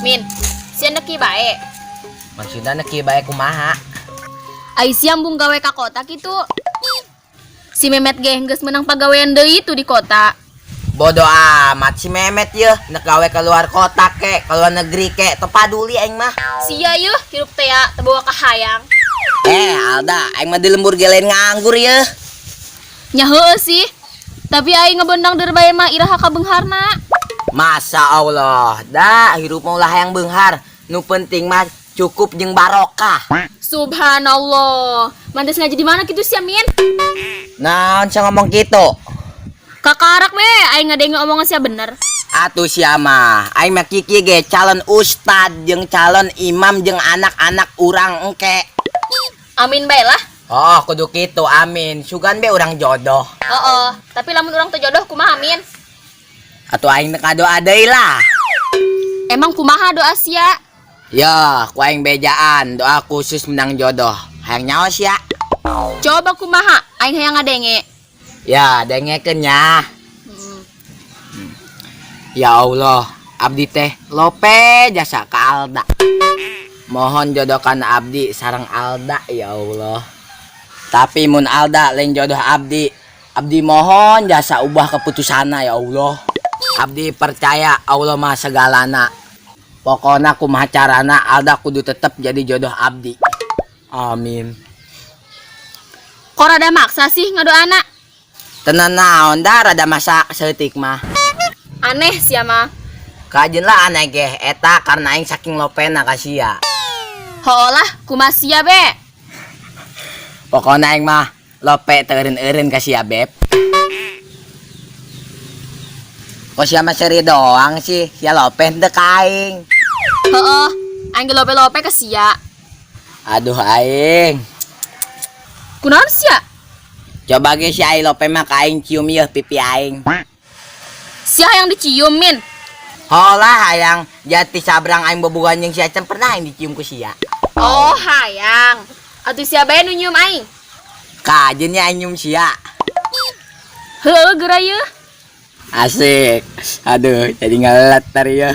Min, sia ndek kieu bae. Maksudna nek kieu bae kumaha? Ai sia embung gawe ka kota kitu. Si Memet ge geus meunang pagawean deui tuh di kota. Bodoh amat si Memet yeuh, nek gawe ke luar kota ke, ke luar negeri ke, teu paduli aing mah. Sia yeuh hirup teh ya, teu boga kahayang. Eh, Alda, aing mah di lembur ge lain nganggur yeuh. Nya heueuh sih. Tapi aing ngebondang deur bae mah iraha kabeungharna. Masya Allah, dah hirup mah ulah hayang beunghar. Nu penting mah cukup jeung barokah. Subhanallah. Mantes ngaji di mana kitu sia, Min? Naon sia ngomong kitu? Kakarak we aing ngadenge omongan sia bener. Atuh sia mah, aing mah kiki ge calon ustad jeung calon imam jeung anak-anak urang engke. Amin bae lah. Oh, kudu kitu, amin. Sugan be urang jodoh. Heeh, tapi lamun urang teu jodoh kumaha, Min? Atuh aing teh kadoa deui lah. Emang kumaha doa sia? Ya, ku aing bejaan doa khusus menang jodoh. Hayang nyaho sia? Coba kumaha, aing hayang ngadenge. Ya, dengekeun nya. Ya Allah, abdi teh lope jasa ka Alda. Mohon jodohkan abdi sareng Alda ya Allah. Tapi mun Alda lain jodoh abdi, abdi mohon jasa ubah keputusanna ya Allah. Abdi percaya Allah mah segalana. Pokona kumaha carana Alda kudu tetep jadi jodoh abdi. Amin. Kok rada maksa sih ngadoana? Tenan naon da rada masak seutik mah. Aneh sia mah. Kajeun lah aneh ge eta karena aing saking lopena ka sia. Hooh lah, kumaha sia be? Pokona aing mah lope teu eureun-eureun ka sia beb. Kok sia mah seuri doang sih, sia lope henteu ka aing. Heueuh, aing ge lope-lope ka sia. Aduh aing. Kunaon sia? Coba ge si aing lope mah ka aing cium yeuh pipi aing. Sia hayang dicium, Min. Holah hayang jati sabrang aing bobogohan jeung sia can pernah aing dicium ku sia. Oh, hayang. Atuh sia bae nu nyium aing. Kajeun nya aing nyium sia. Heueuh geura yeuh. Asik. Aduh, jadi ngelet tadi ya.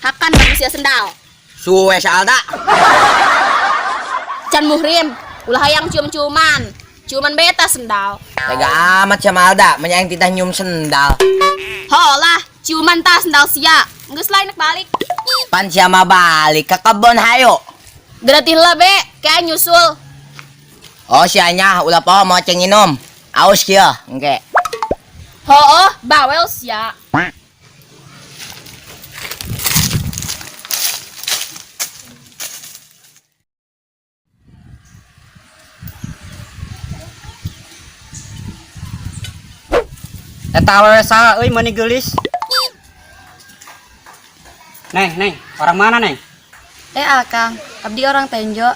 Hakan kamu sia sendal. Suwe si Alda. Can muhrim, ulah hayang cium-ciuman. Ciuman beta sendal. Tega amat sama Alda, menyaing titah nyium sendal. Holah, ciuman tah sendal sia. Geus lain balik. Pan sia mah balik ke kebon hayo. Geratih lah be, kayak nyusul. Oh sianya ulah poho mau ceng minum. Aus kieu, engke. Hooh, bawel sia. Eta awewe saha euy meuni geulis? Neng, Neng, orang mana Neng? Akang, abdi orang Tenjo.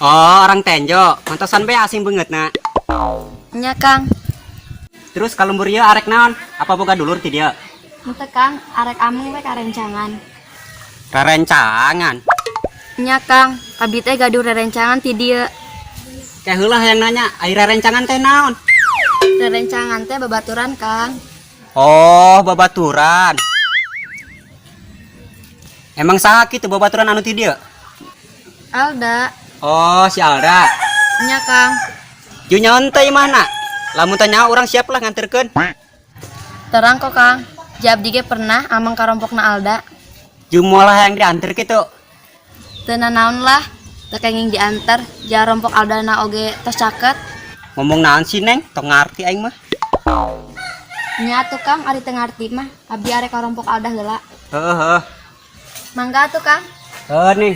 Oh, orang Tenjo. Pantesan be asing beungeut na. Nya Kang. Terus ka lembur ieu arek naon? Apa boga dulur ti dieu? Henteu Kang, arek ameng we karencangan. Rerencangan. Nya Kang, abdi teh gaduh rerencangan ti dieu. Teh heula hayang nanya, ai rerencangan teh naon? Rerencangan teh babaturan Kang. Oh, babaturan. Emang saha kitu babaturan anu ti dieu? Alda. Oh, si Alda. Nya Kang. Ju nyaon teh imahna? Lamun teh nyaho urang siap lah nganterkeun. Terang kok Kang. Ja abdi ge pernah ameng ka rompokna Alda. Ju moal hayang dianter kitu. Teu nanaon lah, teu kenging dianter, ja rompok Aldana oge tos caket. Ngomong naon sih Neng? Tong ngarti aing mah. Nya atuh Kang, ari teu ngarti mah, abdi arek ka rompok Alda heula. Heeh, heeh. Mangga atuh Kang. Heeh, Neng.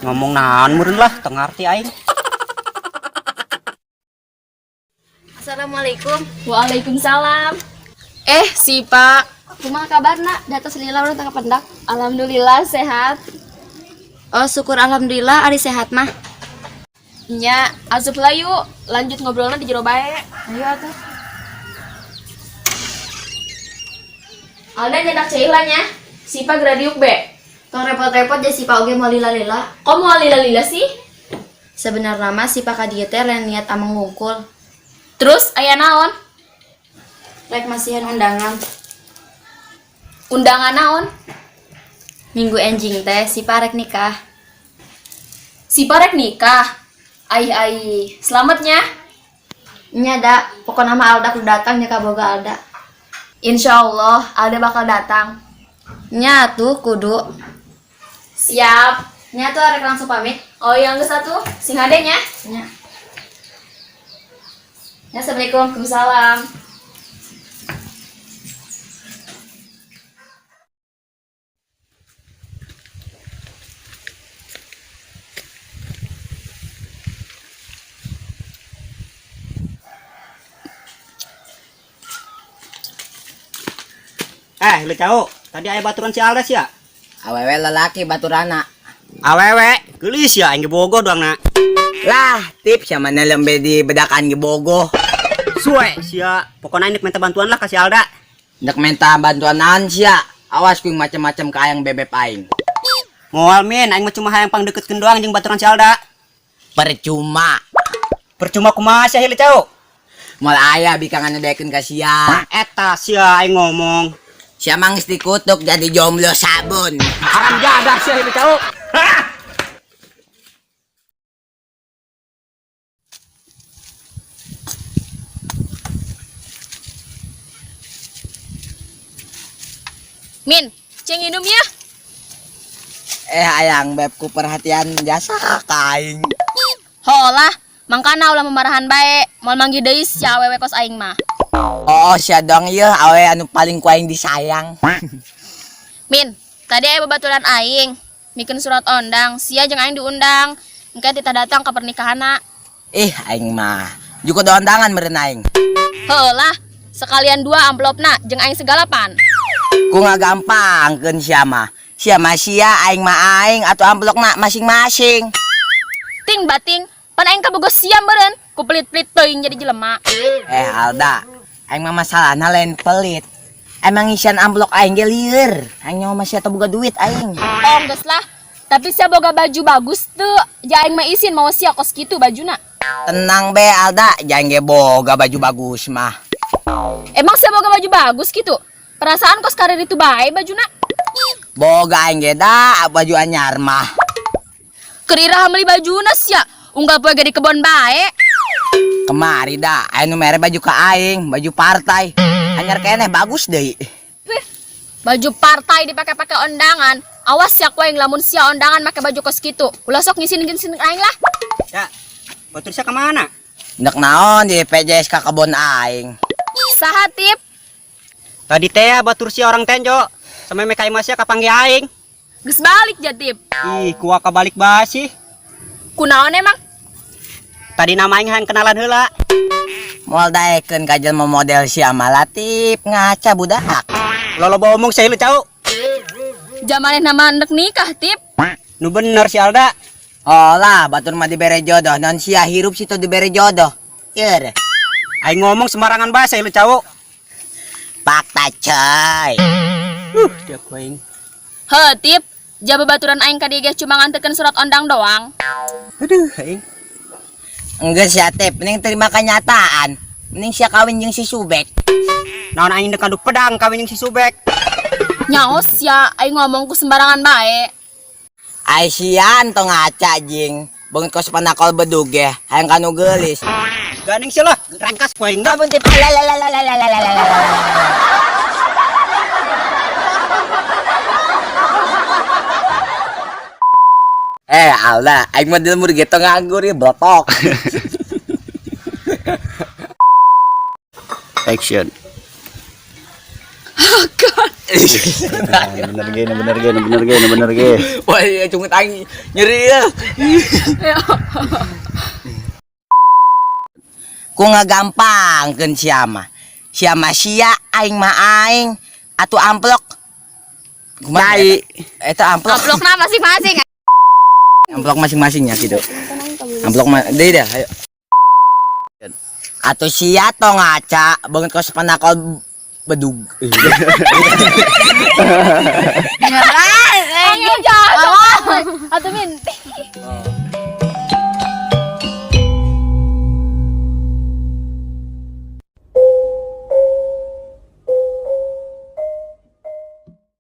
Ngomong naon meureun lah, teu ngarti aing. Assalamualaikum. Waalaikumsalam. Si Pak. Kumaha kabarna? Da tos lila urang teu kapendak. Alhamdulillah sehat. Oh, syukur alhamdulillah ari sehat mah. Nya, asup lah yuk. Lanjut ngobrolnya di jero bae. Ayo atuh. Alda nyedak cai lah nya. Sipa gradiuk be. Tong repot-repot ja Sipa oge mau lila-lila. Kok mau lila-lila sih? Sebenarnya mah Sipa ka dieu teh lain niat ameng ngungkul. Terus aya naon? Rek masihan undangan. Undangan naon? Minggu enjing teh Sipa rek nikah. Sipa rek nikah. Ai ai, selamatnya. Nya da, pokona mah Alda kudu datang nya ka boga Alda. Insya Allah Alda bakal datang. Nya tuh kudu. Siap. Nya tuh arek langsung pamit. Oh yang ke satu, sing hade nya. Nya. Nya, assalamualaikum. Waalaikumsalam. Eh, lu tahu, tadi aya baturan si Alda sia. Awewe lelaki baturana. Awewe, geulis ya aing ge bogoh doang na. Lah, tip siapa mana lembe di bedakan ge bogoh. Suwe sia, pokoknya aing minta bantuan lah ka si Alda. Ndek minta bantuan naon sia? Awas kuing macam-macam ka ayang bebeb aing. Moal min, aing mah cuma hayang pangdeukeutkeun doang jeung baturan si Alda. Percuma. Percuma kumaha sia hilu cau? Moal aya bikangan ngedekeun ka sia. Eta sia aing ngomong. Sia mangis dikutuk jadi jomblo sabun. Haram jadah sia hilu cau. Min, ceng minum ya. Eh ayang bebku perhatian jasa ka aing. Holah, mangkana ulah memarahan bae. Moal manggih deui si awewe kos aing mah. Oh, sia dong ieu awe anu paling ku aing disayang. Min, tadi aya babaturan aing mikeun surat ondang, sia jeung aing diundang. Engke tita datang ke pernikahanna. Ih, aing mah juga ada undangan meureun aing. Heulah, sekalian dua amplopna jeung aing segala pan. Ku ngagampangkeun sia mah. Sia mah sia, aing mah aing atau amplopna masing-masing. Ting bating, pan aing kabogo sia meureun, ku pelit-pelit teuing jadi jelema. Eh Alda, aing mah masalahna lain pelit. Emang isian amplop aing ge lieur. Aing nyawa masih atau boga duit aing. Oh, geus lah. Tapi sia boga baju bagus tuh. Ja aing mah isin mau sia kos kitu bajuna. Tenang be Alda, jangan ge boga baju bagus mah. Emang sia boga baju bagus gitu? Perasaan kos karir itu bae bajuna. Boga aing ge da baju anyar mah. Keur iraha meuli bajuna sia. Unggal poe ge di kebon bae. Kemari da, aing nu mere baju ka aing, baju partai. Anyar keneh bagus deui. Wih, baju partai dipakai-pakai ondangan. Awas sia ku aing lamun sia ondangan make baju kos kitu. Ulah sok ngisin-ngisin aing lah. Ya, batur sia kemana? Ndek naon di PJS ka kebon aing. Saha tip? Tadi teh batur sia orang tenjo. Sama meka imah sia kapanggih aing. Geus balik ja tip. Ih, kuah kabalik bae sih. Kunaon emang? Tadi nama aing hayang kenalan heula. Moal daekeun ka jelema model sia mah Latif ngaca budak. Loloba omong sia hilu cau. Jamaneh nama ndek nikah tip. Nu bener si Alda. Oh lah, batur mah dibere jodoh, non sia hirup situ dibere jodoh. Ieu Aing ngomong sembarangan bae sia hilu cau. fakta coy. Dia ku aing. Heuh tip, ja babaturan aing ka dieu ge cuma nganterkeun surat ondang doang. Aduh, aing. Enggeus sia tip, mending terima kenyataan. Mending sia kawin jeung si Subek. Naon aing deuk adu pedang kawin jeung si Subek. Nyaos sia aing ngomong ku sembarangan bae. Ai sian tong ngaca jing. Beungeut kos panakol bedug ge, hayang kanu geulis. Gandeng sia lah, rangkas ku aing dah. Ampun tip. Lalalalalalalalalala. Eh, Alda, aing mah di lembur gitu nganggur ya bletok. Action. Bener ge, bener ge, bener ge, bener ge. Wah, iya cungut aing nyeri ya. Ku ngagampangkeun sia mah. Sia mah sia, aing mah aing. Atuh amplok. Kumaha Tai. eta? Eta amplok. Amplopna masing-masing. Amplok masing-masingnya gitu. Amplok mah deui dah, ayo. Atuh sia tong ngaca, beungeut kos panakol bedug. Ayo jangan. Atuh, Min.